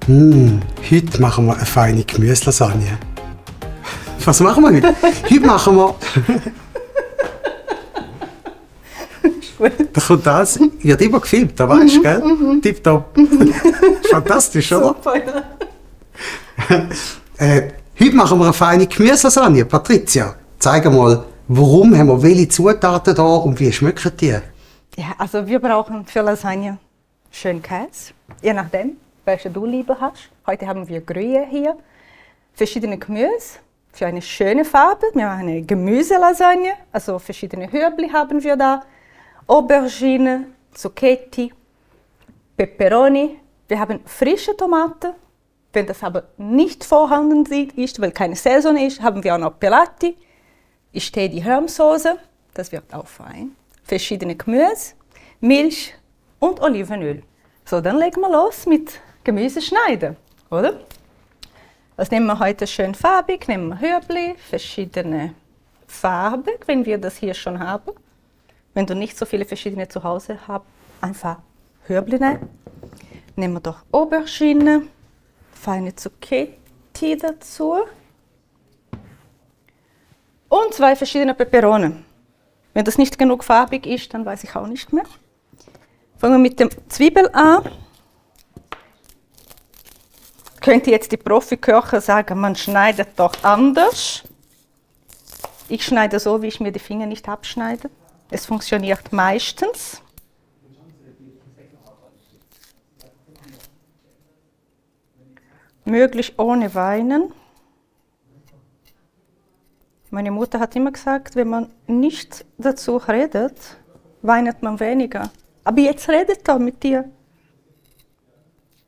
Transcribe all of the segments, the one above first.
Heute machen wir eine feine Gemüselasagne. Was machen wir heute? Heute machen wir... Da kommt das, wird immer gefilmt, da weißt du, gell? Tipptopp. Fantastisch, oder? Super, ja. Heute machen wir eine feine Gemüselasagne. Patricia, zeig mal, warum haben wir welche Zutaten da und wie schmecken die? Ja, also wir brauchen für Lasagne schön Käse, je nachdem, welche du lieber hast. Heute haben wir Gruyère hier, verschiedene Gemüse für eine schöne Farbe. Wir machen eine Gemüselasagne, also verschiedene Hürbli haben wir da. Aubergine, Zucchetti, Peperoni. Wir haben frische Tomaten. Wenn das aber nicht vorhanden ist, weil keine Saison ist, haben wir auch noch Pelati. Ich stehe die Rahmsoße, das wird auch fein. Verschiedene Gemüse, Milch und Olivenöl. So, dann legen wir los mit Gemüse schneiden, oder? Das nehmen wir heute schön farbig, nehmen wir Hürbli, verschiedene Farben, wenn wir das hier schon haben. Wenn du nicht so viele verschiedene zu Hause hast, einfach Hürbli nehmen. Nehmen wir doch Aubergine, feine Zucchetti dazu und 2 verschiedene Peperonen. Wenn das nicht genug farbig ist, dann weiß ich auch nicht mehr. Fangen wir mit dem Zwiebel an. Könnte jetzt die Profiköche sagen, man schneidet doch anders. Ich schneide so, wie ich mir die Finger nicht abschneide. Es funktioniert meistens. Möglichst ohne Weinen. Meine Mutter hat immer gesagt, wenn man nicht dazu redet, weint man weniger. Aber jetzt redet doch mit dir.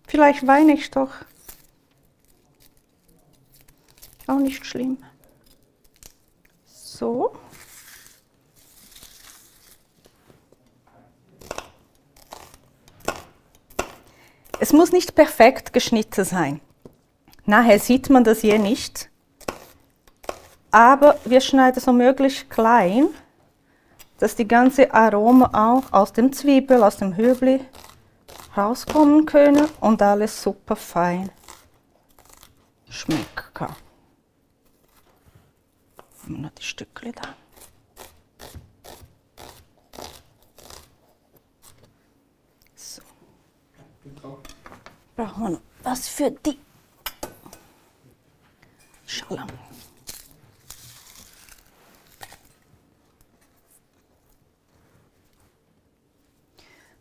Vielleicht weine ich doch. Auch nicht schlimm. So. Es muss nicht perfekt geschnitten sein. Nachher sieht man das hier nicht. Aber wir schneiden so möglichst klein, dass die ganze Aroma auch aus dem Zwiebel, aus dem Hürbli rauskommen können und alles super fein schmecken. Haben wir noch die Stückchen da. So. Brauchen wir noch was für die Schale.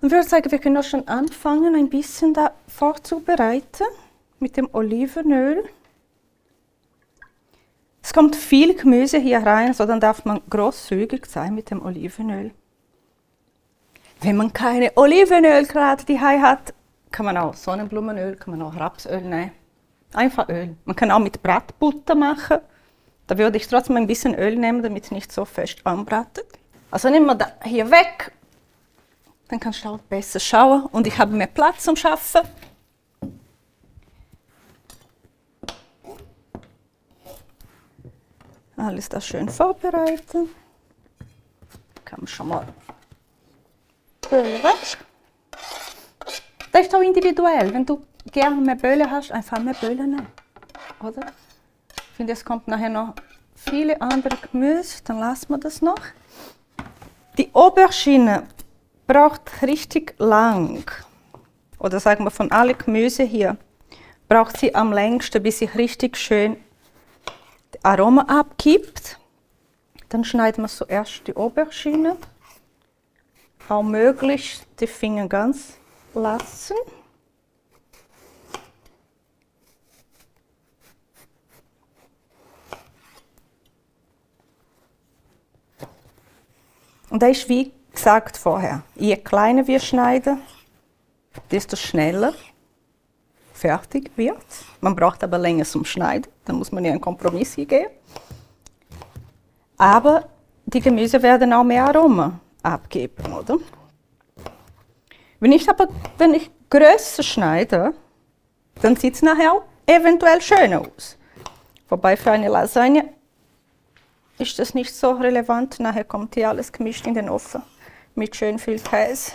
Ich würde sagen, wir können auch schon anfangen, ein bisschen da vorzubereiten mit dem Olivenöl. Es kommt viel Gemüse hier rein, so dann darf man großzügig sein mit dem Olivenöl. Wenn man keine Olivenöl gerade daheim hat, kann man auch Sonnenblumenöl, kann man auch Rapsöl nehmen. Einfach Öl. Man kann auch mit Bratbutter machen. Da würde ich trotzdem ein bisschen Öl nehmen, damit es nicht so fest anbratet. Also nehmen wir da hier weg. Dann kannst du auch besser schauen und ich habe mehr Platz zum Arbeiten. Alles das schön vorbereiten. Kann man schon mal Böhle weg. Das ist auch individuell. Wenn du gerne mehr Böhle hast, einfach mehr Böhle nehmen. Oder? Ich finde, es kommt nachher noch viele andere Gemüse, dann lassen wir das noch. Die Aubergine braucht richtig lang, oder sagen wir von allen Gemüse hier, braucht sie am längsten, bis sie richtig schön das Aroma abgibt. Dann schneiden wir zuerst die Aubergine, auch möglichst die Finger ganz lassen. Und das ist wie gesagt vorher, je kleiner wir schneiden, desto schneller fertig wird. Man braucht aber länger zum Schneiden, da muss man ja einen Kompromiss gehen. Aber die Gemüse werden auch mehr Aroma abgeben, oder? Wenn ich größer schneide, dann sieht es nachher auch eventuell schöner aus. Wobei für eine Lasagne ist das nicht so relevant, nachher kommt hier alles gemischt in den Ofen. Mit schön viel Käse.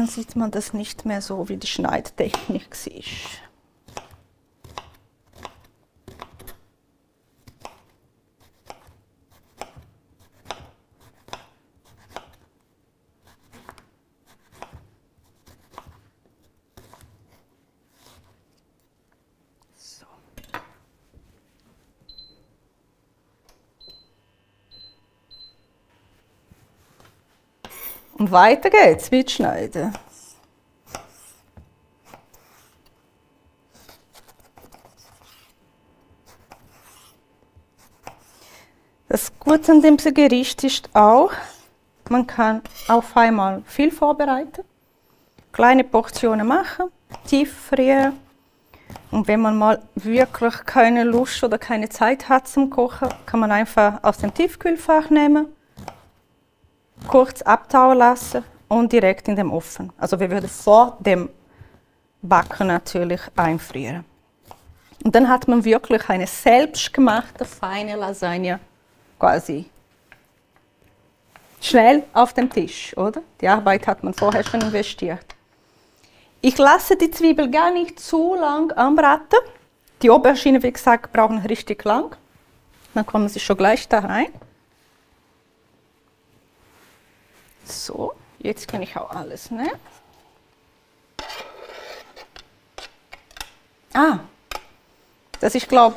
dann sieht man das nicht mehr so, wie die Schneidtechnik ist. Und weiter geht's mit Schneiden. Das Gute an dem Gericht ist auch, man kann auf einmal viel vorbereiten, kleine Portionen machen, tief frieren. Und wenn man mal wirklich keine Lust oder keine Zeit hat zum Kochen, kann man einfach aus dem Tiefkühlfach nehmen, kurz abtauen lassen und direkt in den Ofen. Also wir würden vor dem Backen natürlich einfrieren. Und dann hat man wirklich eine selbstgemachte, feine Lasagne quasi schnell auf dem Tisch, oder? Die Arbeit hat man vorher schon investiert. Ich lasse die Zwiebel gar nicht zu lang anbraten. Die Aubergine, wie gesagt, brauchen richtig lang. Dann kommen sie schon gleich da rein. So, jetzt kann ich auch alles nehmen. Das ist, glaube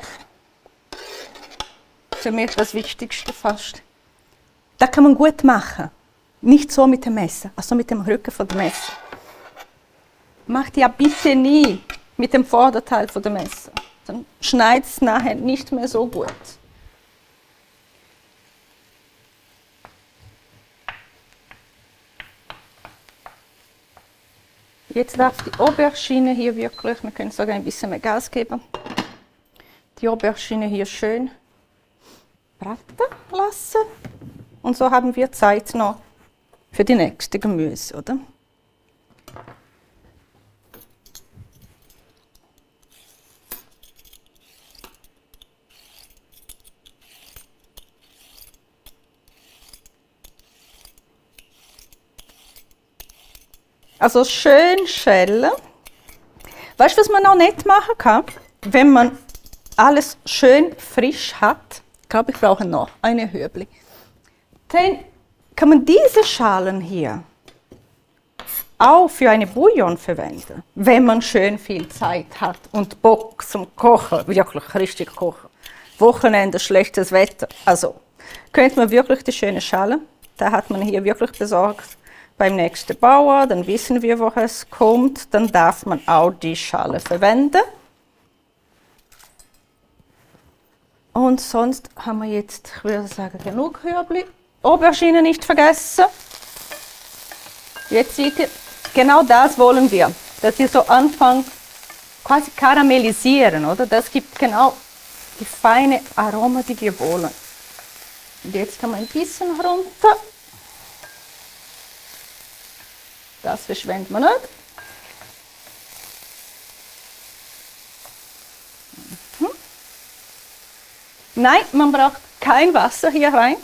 ich, für mich das Wichtigste fast. Das kann man gut machen. Nicht so mit dem Messer, also mit dem Rücken von dem Messer. Macht ja bitte nie mit dem Vorderteil von dem Messer. Dann schneidet es nachher nicht mehr so gut. Jetzt darf die Aubergine hier wirklich, wir können sogar ein bisschen mehr Gas geben, die Aubergine hier schön braten lassen. Und so haben wir Zeit noch für die nächste Gemüse, oder? Also schön schälen. Weißt du, was man auch nicht machen kann? Wenn man alles schön frisch hat, ich glaube, ich brauche noch eine Hürbli. Dann kann man diese Schalen hier auch für eine Bouillon verwenden, wenn man schön viel Zeit hat und Bock zum Kochen, wirklich richtig kochen. Wochenende, schlechtes Wetter, also könnte man wirklich die schöne Schale, da hat man hier wirklich besorgt. Beim nächsten Bauer, dann wissen wir, woher es kommt, dann darf man auch die Schale verwenden. Und sonst haben wir jetzt, ich würde sagen, genug Hürbli. Aubergine nicht vergessen. Jetzt seht ihr, genau das wollen wir, dass wir so anfangen, quasi karamellisieren, oder? Das gibt genau die feine Aroma, die wir wollen. Und jetzt kann man ein bisschen runter. Das verschwendet man nicht. Nein, man braucht kein Wasser hier rein.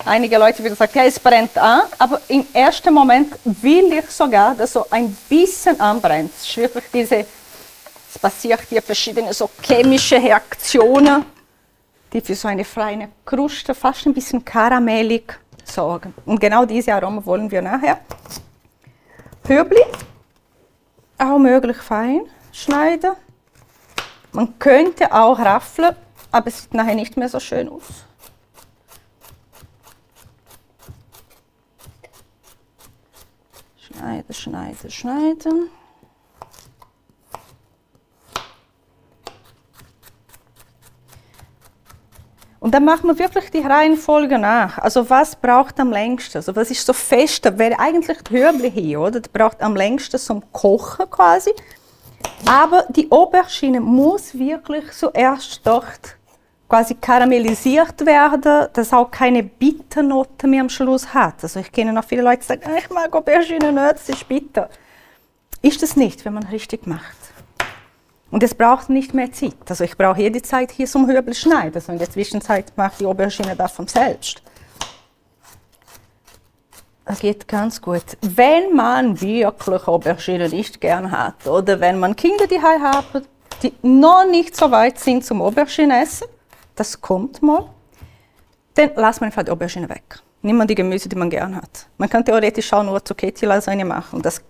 Einige Leute würden sagen, ja, es brennt an, aber im ersten Moment will ich sogar, dass so ein bisschen anbrennt. Es ist wirklich es passiert hier verschiedene so chemische Reaktionen, die für so eine feine Kruste, fast ein bisschen karamellig sorgen. Und genau diese Aromen wollen wir nachher. Hürbli, auch möglich fein schneiden. Man könnte auch raffeln, aber es sieht nachher nicht mehr so schön aus. Schneiden, schneiden, schneiden. Und dann machen wir wirklich die Reihenfolge nach. Also was braucht am längsten? Also was ist so fest? Das wäre eigentlich die Hürbli hier, oder? Das braucht am längsten zum Kochen quasi. Aber die Aubergine muss wirklich zuerst dort quasi karamellisiert werden, dass auch keine Bitternote mehr am Schluss hat. Also ich kenne noch viele Leute, die sagen, ich mag Aubergine nicht, das ist bitter. Ist es nicht, wenn man richtig macht. Und es braucht nicht mehr Zeit. Also ich brauche jede Zeit hier zum Hürbel schneiden. Also in der Zwischenzeit macht die Aubergine das von selbst. Das geht ganz gut. Wenn man wirklich Aubergine nicht gern hat oder wenn man Kinder die haben, die noch nicht so weit sind zum Aubergine essen, das kommt mal, dann lässt man einfach die Aubergine weg. Nimmt man die Gemüse, die man gern hat. Man kann theoretisch auch nur Zucchetti-Lasagne machen. Das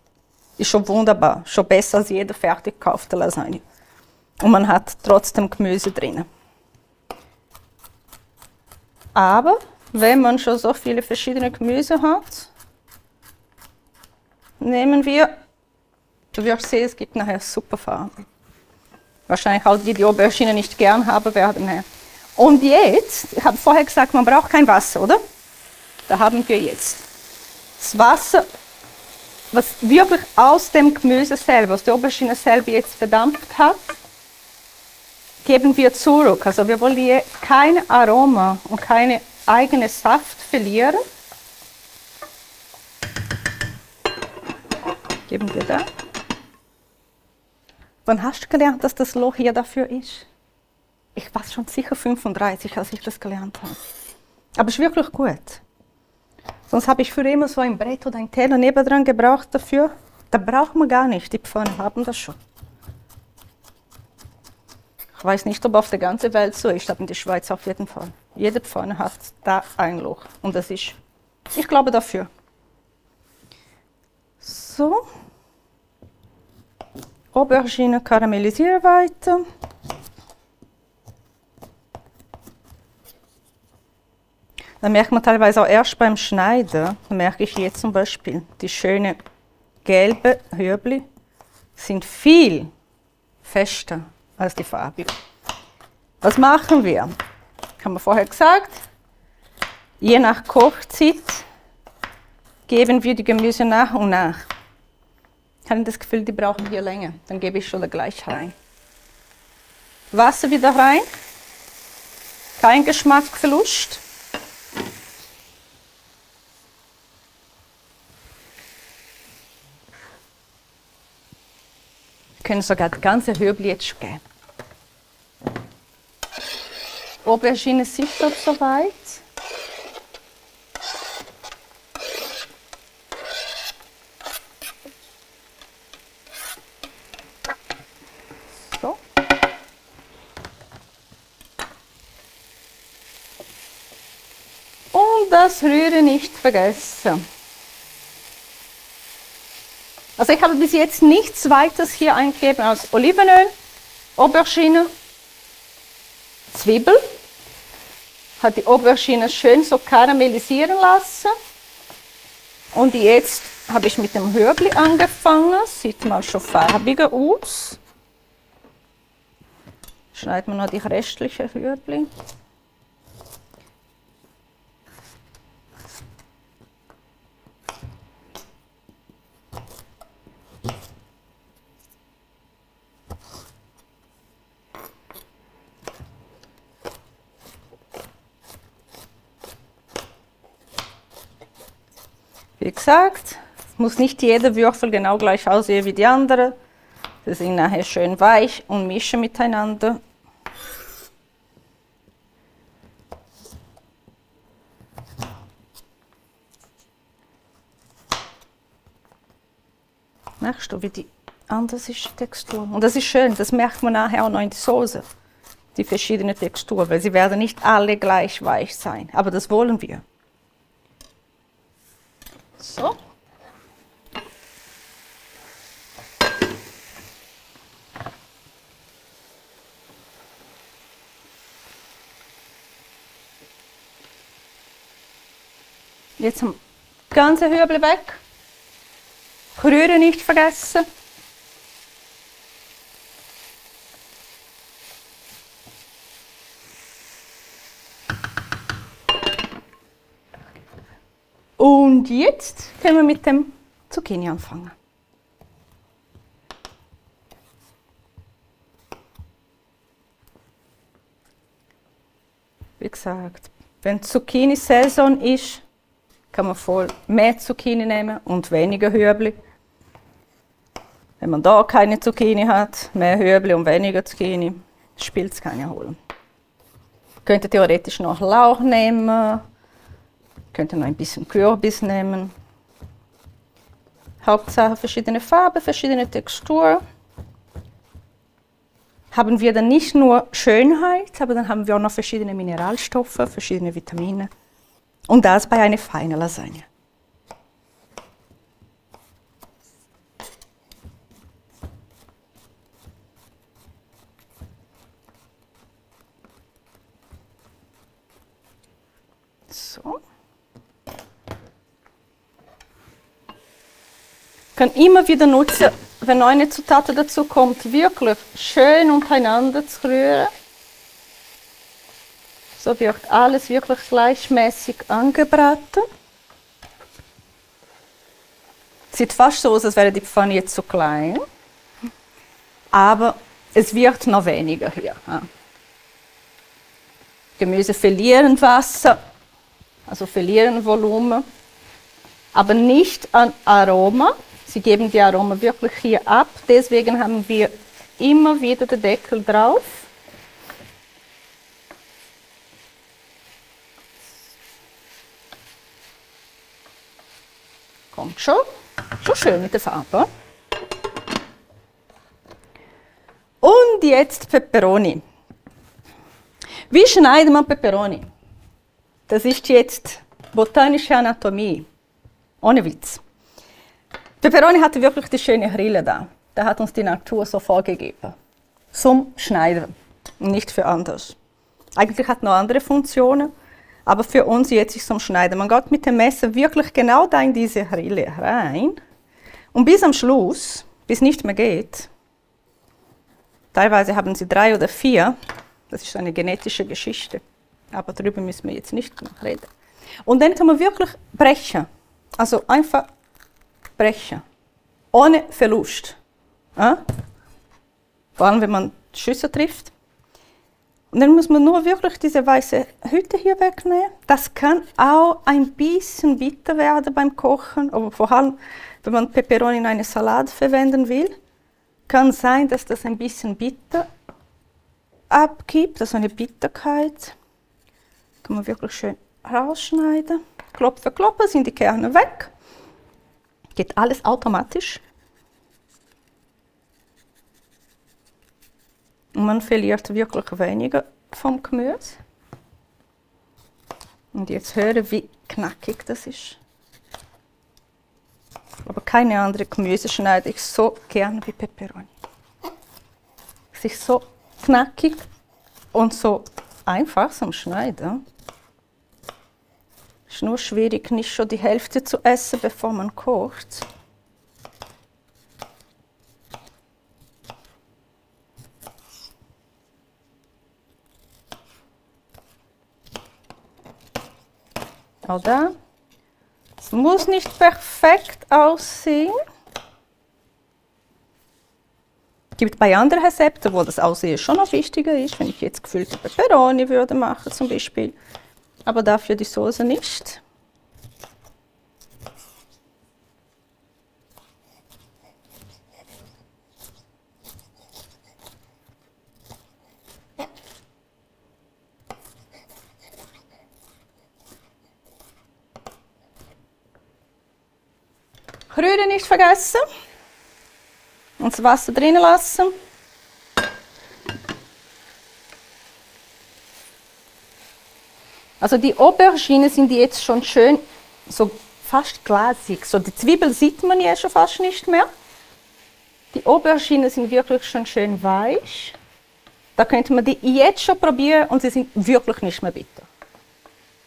ist schon wunderbar, schon besser als jede fertig gekaufte Lasagne. Und man hat trotzdem Gemüse drin. Aber wenn man schon so viele verschiedene Gemüse hat, nehmen wir, du wirst sehen, es gibt nachher super Farben. Wahrscheinlich auch die, die Aubergine nicht gern haben, werden nachher. Und jetzt, ich habe vorher gesagt, man braucht kein Wasser, oder? Da haben wir jetzt das Wasser, was wirklich aus dem Gemüse selber, aus der Aubergine selber jetzt verdampft hat, geben wir zurück. Also wir wollen hier kein Aroma und keine eigene Saft verlieren. Geben wir da. Wann hast du gelernt, dass das Loch hier dafür ist? Ich war schon sicher 35, als ich das gelernt habe. Aber es ist wirklich gut. Sonst habe ich früher immer so ein Brett oder ein Teller nebendran gebraucht dafür. Da braucht man gar nicht, die Pfannen haben das schon. Ich weiß nicht, ob auf der ganzen Welt so ist, aber in der Schweiz auf jeden Fall. Jede Pfanne hat da ein Loch. Und das ist, ich glaube, dafür. So. Aubergine karamellisieren weiter. Da merkt man teilweise auch erst beim Schneiden, da merke ich jetzt zum Beispiel, die schönen gelben Hürbli sind viel fester als die farbigen. Was machen wir? Haben wir vorher gesagt, je nach Kochzeit geben wir die Gemüse nach und nach. Ich habe das Gefühl, die brauchen hier länger, dann gebe ich schon gleich rein. Wasser wieder rein, kein Geschmacksverlust. Wir können sogar das ganze Hürbli jetzt schon geben. Aubergine sichert soweit. So. Und das Rühren nicht vergessen. Also ich habe bis jetzt nichts weiteres hier eingegeben als Olivenöl, Aubergine, Zwiebel. Hat die Aubergine schön so karamellisieren lassen. Und jetzt habe ich mit dem Hürbli angefangen. Sieht mal schon farbiger aus. Schneiden wir noch die restlichen Hürbli. Wie gesagt, es muss nicht jeder Würfel genau gleich aussehen wie die andere. Sie sind nachher schön weich und mischen miteinander. Merkst du, wie die anders ist, die Textur? Und das ist schön, das merkt man nachher auch noch in der Soße. Die verschiedenen Texturen, weil sie werden nicht alle gleich weich sein. Aber das wollen wir. So. Jetzt haben wir das ganze Hürbli weg. Rühren nicht vergessen. Und jetzt können wir mit dem Zucchini anfangen. Wie gesagt, wenn Zucchini-Saison ist, kann man voll mehr Zucchini nehmen und weniger Hürbli. Wenn man da keine Zucchini hat, mehr Hürbli und weniger Zucchini, spielt es keine Rolle. Könnte theoretisch noch Lauch nehmen, könnte noch ein bisschen Kürbis nehmen. Hauptsache verschiedene Farben, verschiedene Texturen. Haben wir dann nicht nur Schönheit, aber dann haben wir auch noch verschiedene Mineralstoffe, verschiedene Vitamine. Und das bei einer feinen Lasagne. So. Kann immer wieder nutzen, wenn neue Zutaten dazu kommt, wirklich schön untereinander zu rühren. So wird alles wirklich gleichmäßig angebraten. Sieht fast so aus, als wäre die Pfanne jetzt zu klein. Aber es wird noch weniger hier. Gemüse verlieren Wasser, also verlieren Volumen, aber nicht an Aroma. Sie geben die Aroma wirklich hier ab. Deswegen haben wir immer wieder den Deckel drauf. Kommt schon. Schon schön mit der Farbe. Und jetzt Peperoni. Wie schneidet man Peperoni? Das ist jetzt botanische Anatomie. Ohne Witz. Peperoni hatte wirklich die schöne Rille da. Da hat uns die Natur so vorgegeben. Zum Schneiden, nicht für anders. Eigentlich hat noch andere Funktionen, aber für uns jetzt ist zum Schneiden. Man geht mit dem Messer wirklich genau da in diese Rille rein und bis am Schluss, bis nicht mehr geht. Teilweise haben sie 3 oder 4. Das ist eine genetische Geschichte, aber darüber müssen wir jetzt nicht noch reden. Und dann kann man wirklich brechen. Also einfach brechen. Ohne Verlust. Ja? Vor allem, wenn man Schüsse trifft. Und dann muss man nur wirklich diese weiße Hütte hier wegnehmen. Das kann auch ein bisschen bitter werden beim Kochen, aber vor allem, wenn man Peperoni in einen Salat verwenden will, kann sein, dass das ein bisschen bitter abgibt, also eine Bitterkeit. Kann man wirklich schön rausschneiden. Klopf für Klopf sind die Kerne weg. Geht alles automatisch. Und man verliert wirklich weniger vom Gemüse. Und jetzt höre, wie knackig das ist. Aber keine andere Gemüse schneide ich so gern wie Peperoni. Es ist so knackig und so einfach zum Schneiden. Es ist nur schwierig, nicht schon die Hälfte zu essen, bevor man kocht. Oder? Es muss nicht perfekt aussehen. Es gibt bei anderen Rezepten, wo das Aussehen schon noch wichtiger ist, wenn ich jetzt gefüllte Peperoni würde machen zum Beispiel. Aber dafür die Soße nicht. Rühren nicht vergessen. Und das Wasser drinnen lassen. Also die Auberginen sind jetzt schon schön, so fast glasig. So die Zwiebel sieht man ja schon fast nicht mehr. Die Auberginen sind wirklich schon schön weich. Da könnte man die jetzt schon probieren und sie sind wirklich nicht mehr bitter.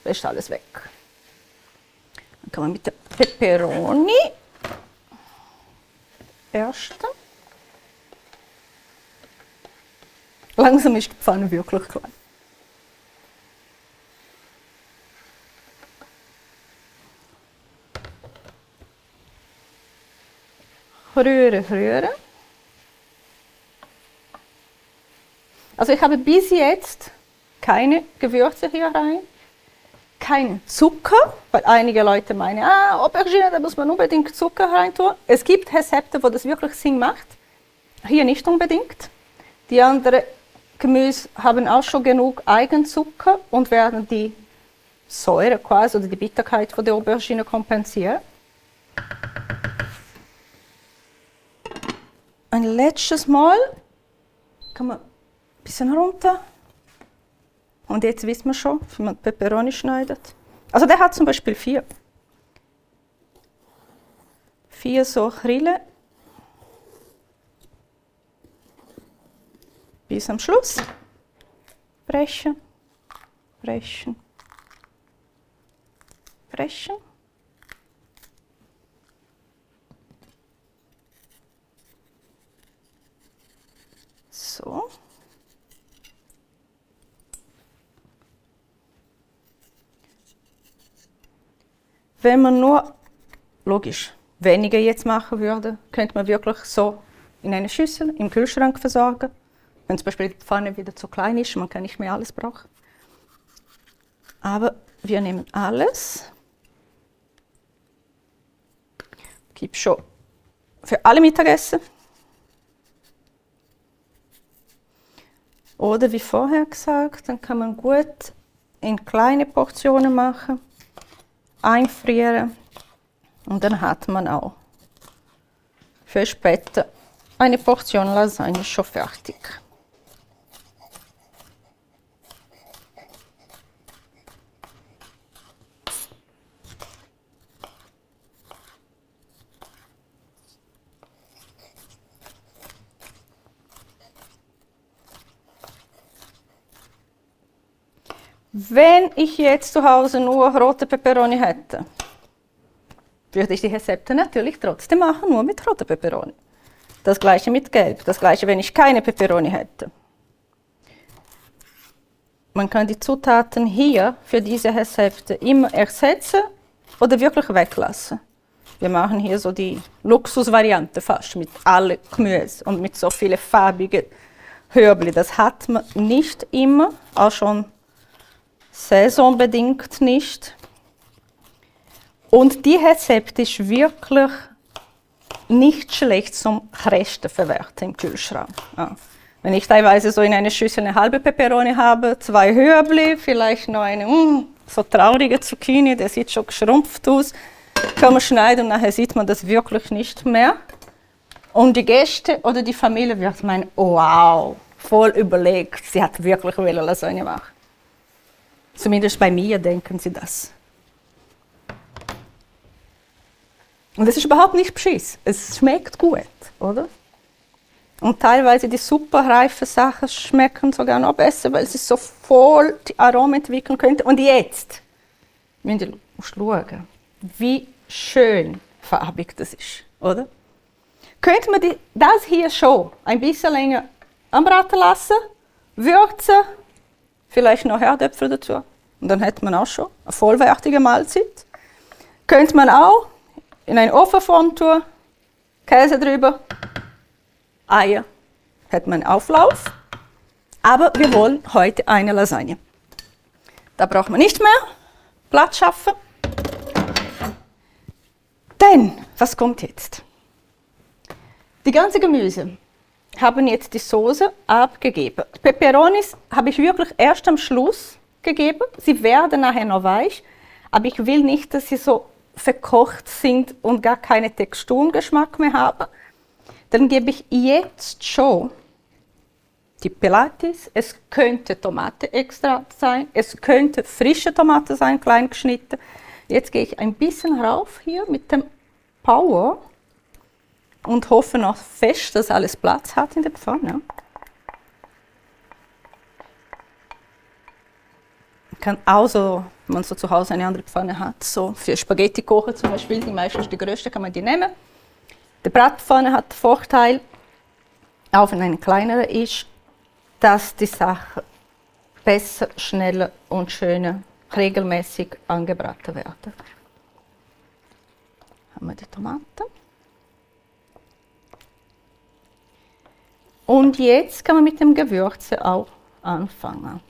Das ist alles weg. Dann kann man mit der Peperoni ersten. Langsam ist die Pfanne wirklich klein. Rühren, rühren. Also ich habe bis jetzt keine Gewürze hier rein, keinen Zucker, weil einige Leute meinen, Aubergine, da muss man unbedingt Zucker rein tun. Es gibt Rezepte, wo das wirklich Sinn macht. Hier nicht unbedingt. Die anderen Gemüse haben auch schon genug Eigenzucker und werden die Säure quasi oder die Bitterkeit von der Aubergine kompensieren. ein letztes Mal. Kann man ein bisschen runter. Und jetzt wissen wir schon, wie man Peperoni schneidet. Also der hat zum Beispiel 4. 4 so Rillen. Bis am Schluss. Brechen, brechen, brechen. So. Wenn man nur, logisch, weniger jetzt machen würde, könnte man wirklich so in eine Schüssel im Kühlschrank versorgen. Wenn zum Beispiel die Pfanne wieder zu klein ist, man kann nicht mehr alles brauchen. Aber wir nehmen alles. Gibt schon für alle Mittagessen. Oder wie vorher gesagt, dann kann man gut in kleine Portionen machen, einfrieren und dann hat man auch für später eine Portion Lasagne schon fertig. Wenn ich jetzt zu Hause nur rote Peperoni hätte, würde ich die Rezepte natürlich trotzdem machen, nur mit roter Peperoni. Das gleiche mit Gelb, das gleiche, wenn ich keine Peperoni hätte. Man kann die Zutaten hier für diese Rezepte immer ersetzen oder wirklich weglassen. Wir machen hier so die Luxusvariante fast mit allem Gemüse und mit so vielen farbigen Hörbli. Das hat man nicht immer, auch schon saisonbedingt nicht. Und die Rezept ist wirklich nicht schlecht zum Reste verwerten im Kühlschrank. Ja. Wenn ich teilweise so in einer Schüssel eine halbe Peperoni habe, 2 Hörbli, vielleicht noch eine so traurige Zucchini, der sieht schon geschrumpft aus, kann man schneiden und nachher sieht man das wirklich nicht mehr. Und die Gäste oder die Familie wird meinen, oh, wow, voll überlegt, sie hat wirklich Lasagne machen. Zumindest bei mir denken sie das. Und es ist überhaupt nicht beschiss. Es schmeckt gut, oder? Und teilweise die superreifen Sachen schmecken sogar noch besser, weil sie so voll die Aromen entwickeln könnten. Und jetzt müsst ihr schauen, wie schön farbig das ist, oder? Könnte man das hier schon ein bisschen länger anbraten lassen, würzen, vielleicht noch Herdöpfel dazu. Und dann hätte man auch schon eine vollwertige Mahlzeit. Könnte man auch in einen Ofenform tun, Käse drüber, Eier, hat man Auflauf. Aber wir wollen heute eine Lasagne. Da braucht man nicht mehr Platz schaffen. Denn, was kommt jetzt? Die ganzen Gemüse haben jetzt die Soße abgegeben. Die Peperonis habe ich wirklich erst am Schluss gegeben. Sie werden nachher noch weich, aber ich will nicht, dass sie so verkocht sind und gar keine Textur und Geschmack mehr haben. Dann gebe ich jetzt schon die Pilates. Es könnte Tomatenextrakt sein, es könnte frische Tomate sein, klein geschnitten. Jetzt gehe ich ein bisschen rauf hier mit dem Power und hoffe noch fest, dass alles Platz hat in der Pfanne. Man kann auch so, wenn man so zu Hause eine andere Pfanne hat, so für Spaghetti kochen zum Beispiel, die meistens die größte, kann man die nehmen. Die Bratpfanne hat den Vorteil, auch wenn eine kleinere ist, dass die Sachen besser, schneller und schöner regelmäßig angebraten werden. Haben wir die Tomaten. Und jetzt kann man mit dem Gewürze auch anfangen.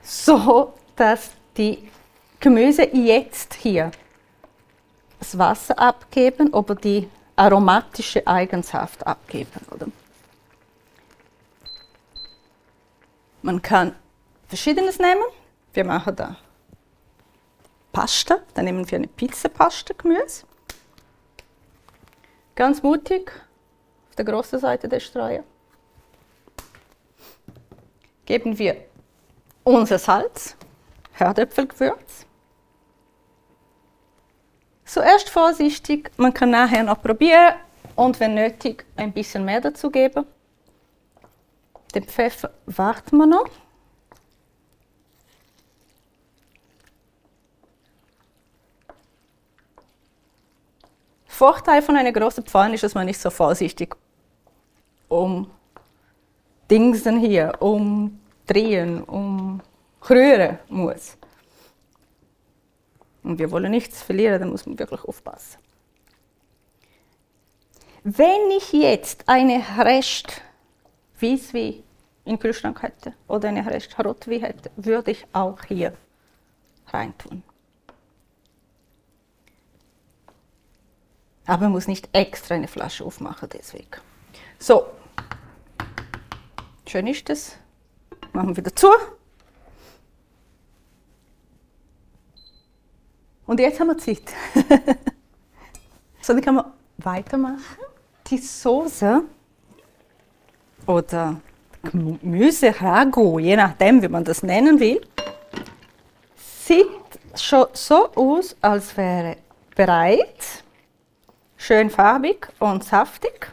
So, dass die Gemüse jetzt hier das Wasser abgeben, aber die aromatische Eigenschaft abgeben. Oder? Man kann Verschiedenes nehmen. Wir machen da Pasta, dann nehmen wir eine Pizzapasta Gemüse. Ganz mutig, auf der großen Seite der Streuer. Geben wir unser Salz, Herdöpfelgewürz. Zuerst vorsichtig, man kann nachher noch probieren und wenn nötig ein bisschen mehr dazu geben. Den Pfeffer warten wir noch. Vorteil von einer großen Pfanne ist, dass man nicht so vorsichtig umdingsen hier, umdrehen, umrühren muss. Und wir wollen nichts verlieren, da muss man wirklich aufpassen. Wenn ich jetzt eine Rest Weisswein im Kühlschrank hätte oder eine Rest Rotwein hätte, würde ich auch hier reintun. Aber man muss nicht extra eine Flasche aufmachen, deswegen. So, schön ist das. Machen wir wieder zu. Und jetzt haben wir Zeit. So, dann kann man weitermachen. Die Soße oder Gemüse-Ragout, je nachdem, wie man das nennen will, sieht schon so aus, als wäre bereit. Schön farbig und saftig.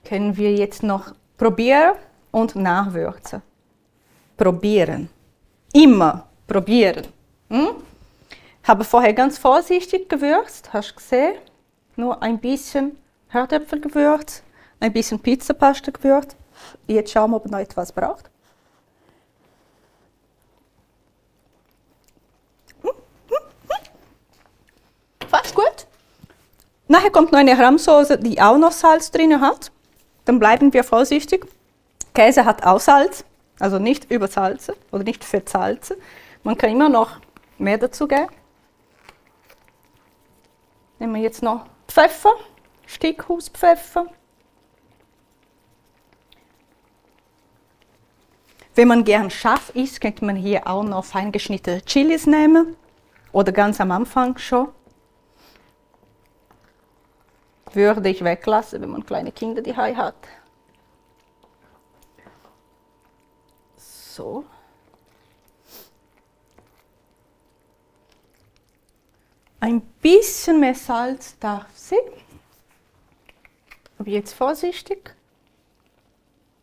Können wir jetzt noch probieren und nachwürzen. Probieren. Immer probieren. Habe vorher ganz vorsichtig gewürzt, hast du gesehen? Nur ein bisschen Herdöpfelgewürz, ein bisschen Pizzapasta-Gewürz. Jetzt schauen wir, ob noch etwas braucht. Fast gut. Nachher kommt noch eine Rahmsoße, die auch noch Salz drin hat. Dann bleiben wir vorsichtig. Käse hat auch Salz, also nicht übersalzen oder nicht versalzen. Man kann immer noch mehr dazu geben. Nehmen wir jetzt noch Pfeffer, Steckhauspfeffer. Wenn man gern scharf isst, könnte man hier auch noch fein geschnittene Chilis nehmen oder ganz am Anfang schon. Würde ich weglassen, wenn man kleine Kinder die hat. So. Ein bisschen mehr Salz darf sie. Aber jetzt vorsichtig.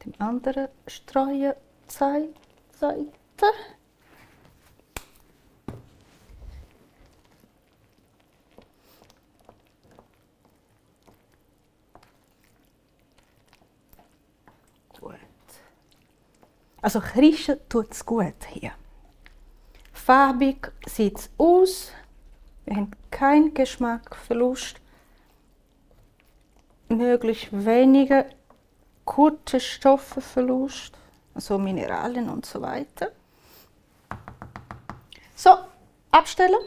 Den anderen Streuer Seite. Gut. Also kriechen tut es gut hier. Farbig sieht es aus. Wir haben keinen Geschmacksverlust. Möglichst weniger gute Stoffverlust, also Mineralien und so weiter. So, abstellen.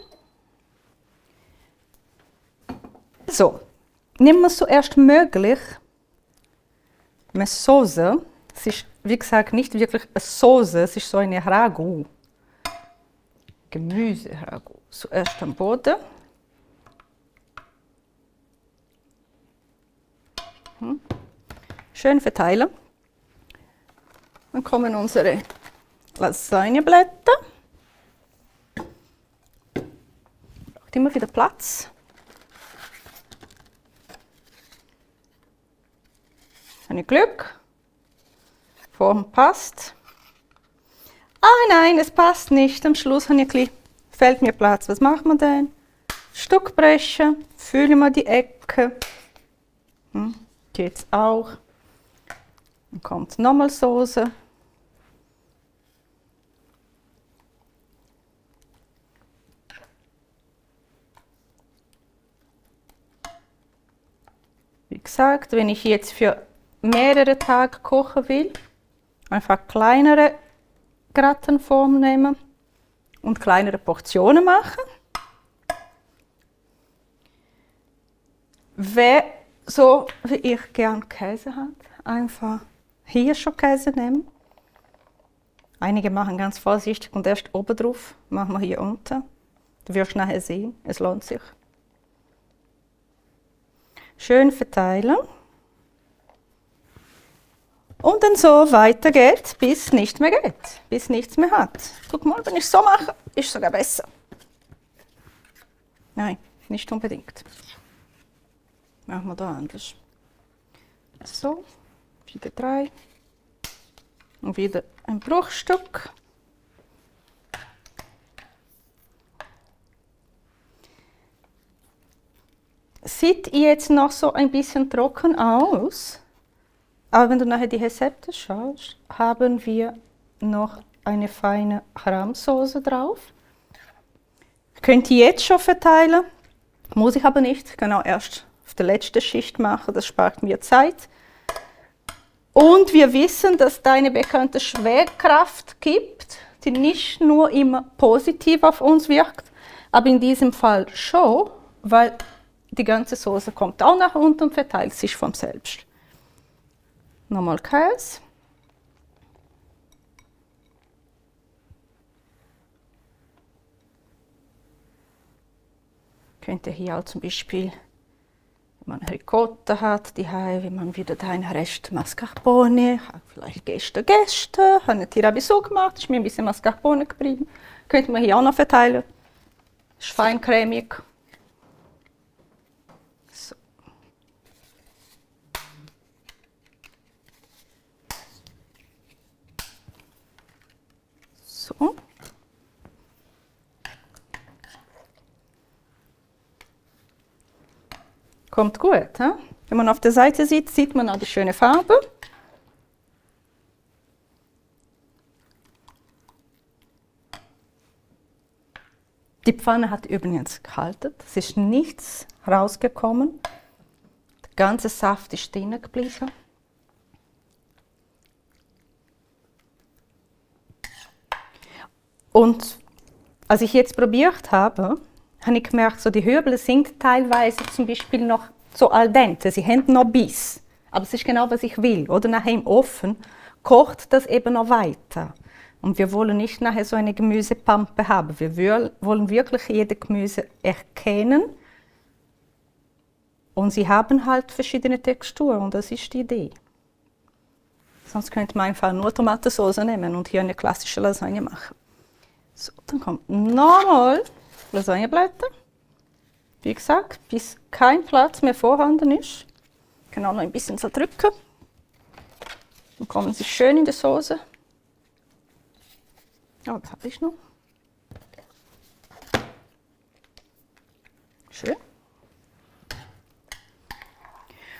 So, nehmen wir zuerst möglich eine Soße. Es ist, wie gesagt, nicht wirklich eine Soße, es ist so eine Ragout. Gemüse-Ragout. Zuerst am Boden. Schön verteilen. Dann kommen unsere Lasagneblätter. Braucht immer wieder Platz. Habe ich Glück. Form passt. Ah nein, es passt nicht. Am Schluss habe ich ein bisschen, fehlt mir Platz. Was machen wir denn? Stück brechen, fühlen wir die Ecke. Geht's auch. Dann kommt nochmal Soße. Wie gesagt, wenn ich jetzt für mehrere Tage kochen will, einfach kleinere Gratenform nehmen und kleinere Portionen machen. Wer so wie ich gern Käse hat, einfach hier schon Käse nehmen. Einige machen ganz vorsichtig und erst oben drauf, machen wir hier unten. Du wirst nachher sehen, es lohnt sich. Schön verteilen. Und dann so weiter geht, bis nicht mehr geht, bis nichts mehr hat. Guck mal, wenn ich so mache, ist es sogar besser. Nein, nicht unbedingt. Machen wir da anders. So, wieder 3. Und wieder ein Bruchstück. Sieht jetzt noch so ein bisschen trocken aus, aber wenn du nachher die Rezepte schaust, haben wir noch eine feine Rahmsoße drauf. Könnt ihr jetzt schon verteilen, muss ich aber nicht, genau erst auf der letzten Schicht machen, das spart mir Zeit. Und wir wissen, dass da eine bekannte Schwerkraft gibt, die nicht nur immer positiv auf uns wirkt, aber in diesem Fall schon, weil die ganze Soße kommt auch nach unten und verteilt sich von selbst. Nochmal Käse. Könnt ihr hier auch zum Beispiel, wenn man Ricotta hat, wenn man wieder da einen Rest Mascarpone, hat vielleicht Gäste, hat eine Tiramisu gemacht, ist mir ein bisschen Mascarpone geblieben, könnte man hier auch noch verteilen. Ist fein cremig. So. So. Kommt gut. He? Wenn man auf der Seite sieht, sieht man auch die schöne Farbe. Die Pfanne hat übrigens gehalten. Es ist nichts rausgekommen. Der ganze Saft ist drinnen geblieben. Und als ich jetzt probiert habe, habe ich gemerkt, so die Hürbel sind teilweise zum Beispiel noch so al dente, sie haben noch Biss. Aber es ist genau, was ich will. Oder nachher im Ofen kocht das eben noch weiter. Und wir wollen nicht nachher so eine Gemüsepampe haben. Wir wollen wirklich jedes Gemüse erkennen. Und sie haben halt verschiedene Texturen und das ist die Idee. Sonst könnte man einfach nur Tomatensauce nehmen und hier eine klassische Lasagne machen. So, dann kommt nochmal Lasagneblätter. Wie gesagt, bis kein Platz mehr vorhanden ist. Ich kann auch noch ein bisschen zerdrücken. Dann kommen sie schön in die Soße. Ja, das habe ich noch. Schön.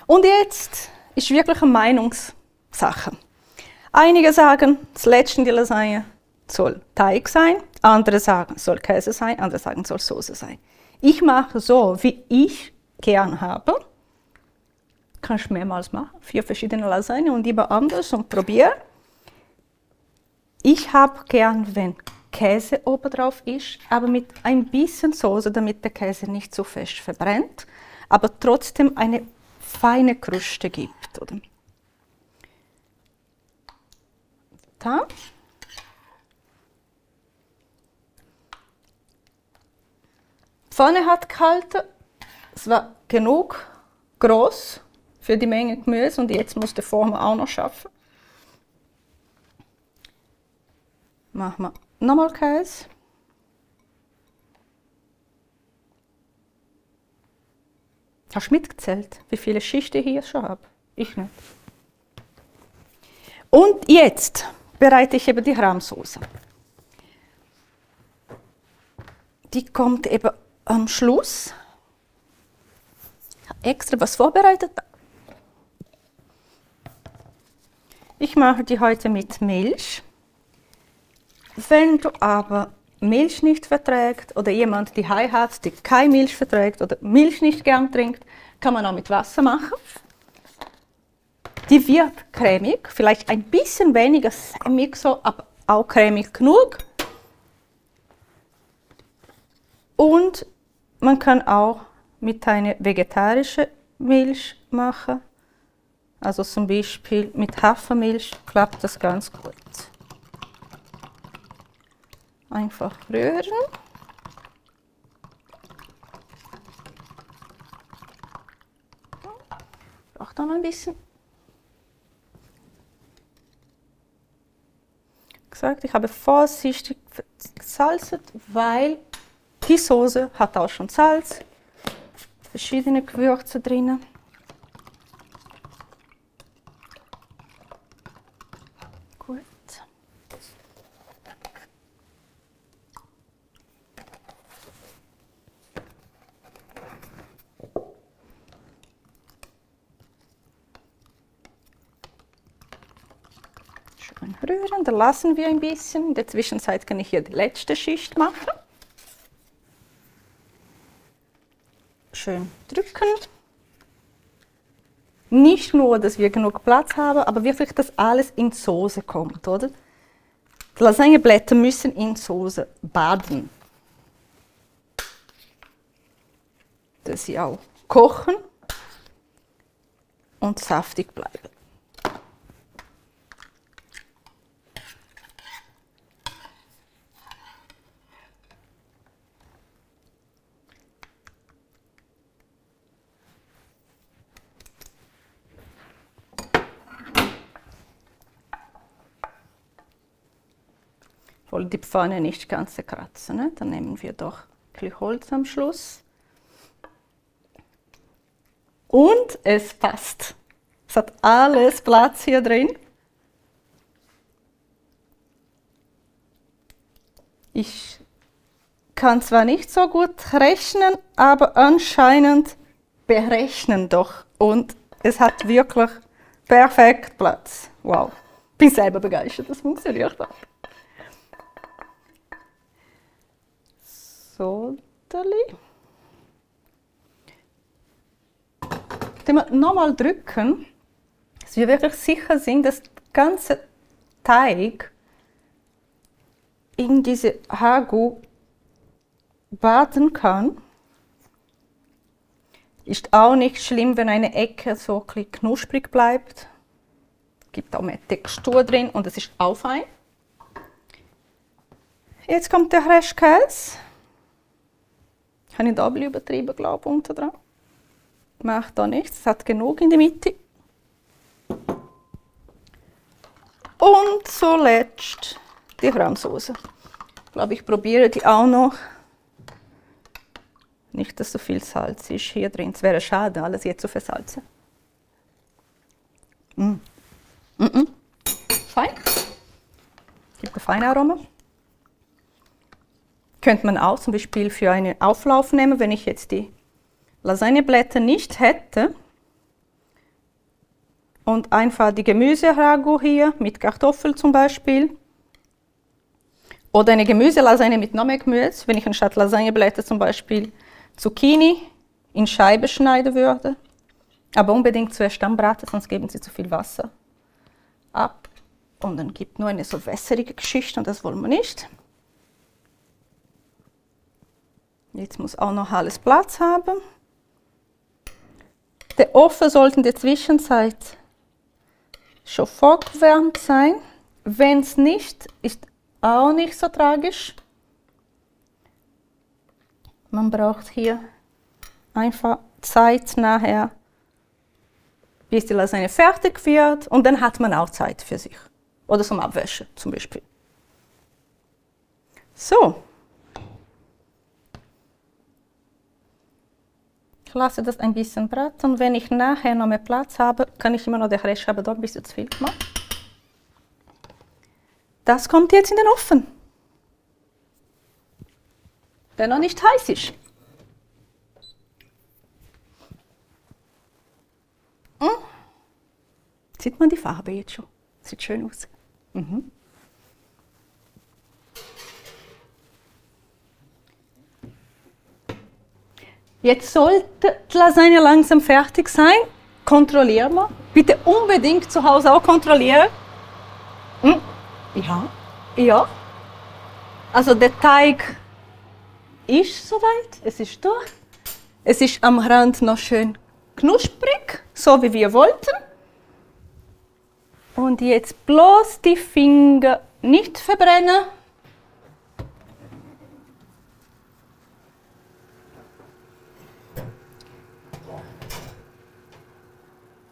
Und jetzt ist wirklich eine Meinungssache. Einige sagen, das Letzte in die Lasagne soll Teig sein, andere sagen, es soll Käse sein, andere sagen, es soll Soße sein. Ich mache so, wie ich gern habe. Kannst du mehrmals machen, 4 verschiedene Lasagne und immer anders und probieren. Ich habe gern, wenn Käse oben drauf ist, aber mit ein bisschen Soße, damit der Käse nicht so fest verbrennt, aber trotzdem eine feine Kruste gibt. Oder? Da. Die Pfanne hat gehalten, es war genug groß für die Menge Gemüse und jetzt muss der Former auch noch schaffen. Machen wir nochmal Käse. Hast du mitgezählt, wie viele Schichten ich hier schon habe? Ich nicht. Und jetzt bereite ich eben die Rahmsoße. Die kommt eben am Schluss. Ich habe extra was vorbereitet. Ich mache die heute mit Milch. Wenn du aber Milch nicht verträgt oder jemand die hat, die keine Milch verträgt oder Milch nicht gern trinkt, kann man auch mit Wasser machen. Die wird cremig, vielleicht ein bisschen weniger sämig, so, aber auch cremig genug. Und man kann auch mit einer vegetarischen Milch machen. Also zum Beispiel mit Hafermilch klappt das ganz gut. Einfach rühren. Braucht noch ein bisschen. Gesagt, ich habe vorsichtig gesalzen, weil die Soße hat auch schon Salz, verschiedene Gewürze drin. Gut. Schön rühren, dann lassen wir ein bisschen. In der Zwischenzeit kann ich hier die letzte Schicht machen. Schön drücken. Nicht nur, dass wir genug Platz haben, aber wirklich, dass alles in Soße kommt, oder? Die Lasagneblätter müssen in Soße baden. Dass sie auch kochen und saftig bleiben. Ich wollte die Pfanne nicht ganz zerkratzen, ne? Dann nehmen wir doch ein bisschen Holz am Schluss. Und es passt. Es hat alles Platz hier drin. Ich kann zwar nicht so gut rechnen, aber anscheinend berechnen doch. Und es hat wirklich perfekt Platz. Wow, bin selber begeistert, das funktioniert auch. So, nochmal drücken, dass wir wirklich sicher sind, dass der ganze Teig in diese Ragout baden kann. Ist auch nicht schlimm, wenn eine Ecke so ein bisschen knusprig bleibt. Gibt auch mehr Textur drin und es ist auch fein. Jetzt kommt der Restkäse. Habe ich da ein bisschen übertrieben, glaube ich, unten dran. Macht da nichts, es hat genug in der Mitte. Und zuletzt die Rahmsoße. Ich glaube, ich probiere die auch noch. Nicht, dass so viel Salz ist hier drin. Es wäre schade, alles jetzt zu versalzen. Fein. Gibt ein feines Aroma. Könnte man auch zum Beispiel für einen Auflauf nehmen, wenn ich jetzt die Lasagneblätter nicht hätte. Und einfach die Gemüse-Ragout hier mit Kartoffel zum Beispiel. Oder eine Gemüselasagne mit noch mehr Gemüse, wenn ich anstatt Lasagneblätter zum Beispiel Zucchini in Scheiben schneiden würde. Aber unbedingt zuerst anbraten, sonst geben sie zu viel Wasser ab. Und dann gibt nur eine so wässrige Geschichte und das wollen wir nicht. Jetzt muss auch noch alles Platz haben. Der Ofen sollte in der Zwischenzeit schon vorgewärmt sein. Wenn es nicht, ist auch nicht so tragisch. Man braucht hier einfach Zeit nachher, bis die Lasagne fertig wird. Und dann hat man auch Zeit für sich. Oder zum Abwäschen zum Beispiel. So. Ich lasse das ein bisschen braten. Wenn ich nachher noch mehr Platz habe, kann ich immer noch den Rest, aber dort ein bisschen zu viel gemacht. Das kommt jetzt in den Ofen. Der noch nicht heiß ist. Sieht man die Farbe jetzt schon? Sieht schön aus. Jetzt sollte die Lasagne langsam fertig sein. Kontrollieren wir. Bitte unbedingt zu Hause auch kontrollieren. Ja. Ja. Also der Teig ist soweit. Es ist durch. Es ist am Rand noch schön knusprig, so wie wir wollten. Und jetzt bloß die Finger nicht verbrennen.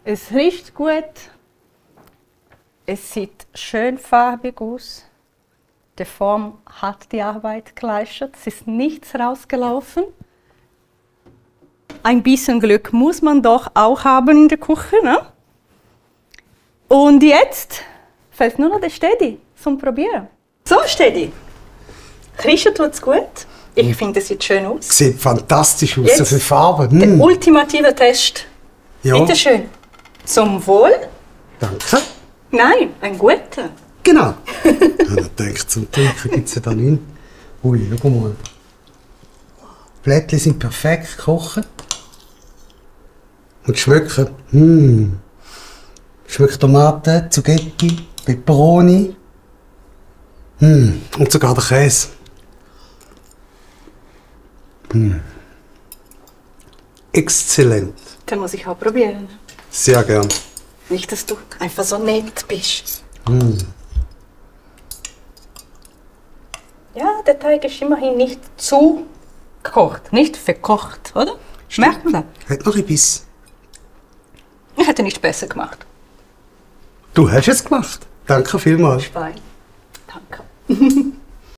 Es riecht gut. Es sieht schön farbig aus. Die Form hat die Arbeit geleistet. Es ist nichts rausgelaufen. Ein bisschen Glück muss man doch auch haben in der Küche, ne? Und jetzt fällt nur noch der Steady zum Probieren. So, Steady. Riechen tut's gut. Ich finde, es sieht schön aus. Sieht fantastisch aus, Jetzt so viel Farbe. Der ultimative Test. Ja. Bitte schön. Zum Wohl? Danke. Nein, ein guter. Genau. Ja, ich denke, zum Trinken gibt es ja da nichts. Ui, schau mal. Die Blättchen sind perfekt gekocht. Und schmecken. Schmeckt Tomaten, Zucchetti, Peperoni. Und sogar der Käse. Exzellent. Dann muss ich auch probieren. Sehr gern. Nicht, dass du einfach so nett bist. Ja, der Teig ist immerhin nicht zu gekocht, nicht verkocht, oder? Merkt man das? Hat noch ein Biss. Ich hätte nicht besser gemacht. Du hast es gemacht. Danke vielmals. Schwein. Danke.